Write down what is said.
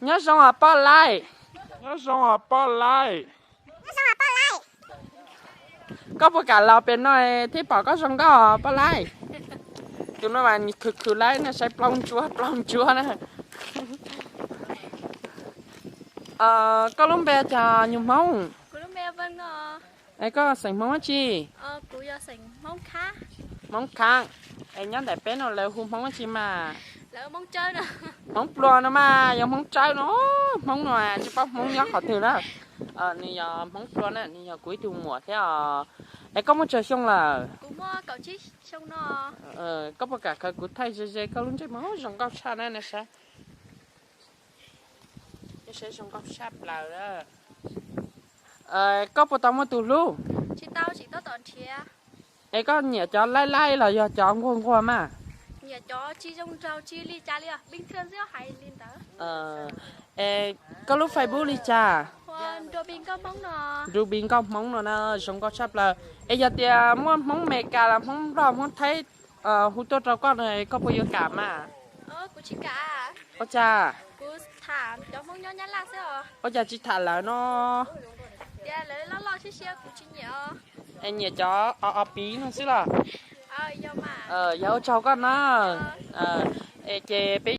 Nyob zoo os poj laib. Nyob zoo os poj laib. Koj puas kam los pem no thiab pom koj zoo nkauj os poj laib? Tus no mas khwv khwv laib no, saib plaub ntsuab plaub ntsuab na. Koj lub npe cas nyuag Hmoob? Es koj xeem Hmoob dab tsi? Hmoob Khav. Es nyob ntawm peb no lawv hu Hmoob dab tsi mas? Hmoob Pluas no mas, yog Hmoob Tsawb no, Hmoob no tsis paub Hmoob nyob qhov twg na. Nws yog Hmoob Pluas na, nws yog kuv ib tug muam thiab os. Es koj muaj tsawg xyoo lawm? Koj puas kam khaws kuv thaij ze ze koj lub ntsej muag zoo nkauj tshaj na, nej saib. Saib zoo nkauj tshaj plaws. Koj puas tau muaj tus hlub? Es koj nyiam cov laib laib los yog cov nquag nquag mas? Es koj lub Facebook li cas? Ruby Nkauj Hmoob no na, zoo nkauj tshaj plaws. Es yog tias muaj Hmoob Meskas los Hmoob Nplog Hmoob Thaib hu tuaj rau koj no koj puas yuav kam mas? Ua cas? Ua cas tsis tham lawv no? Es nyiam cov o o piv no xwb los? Yog ua tsaug koj na. Es ces peb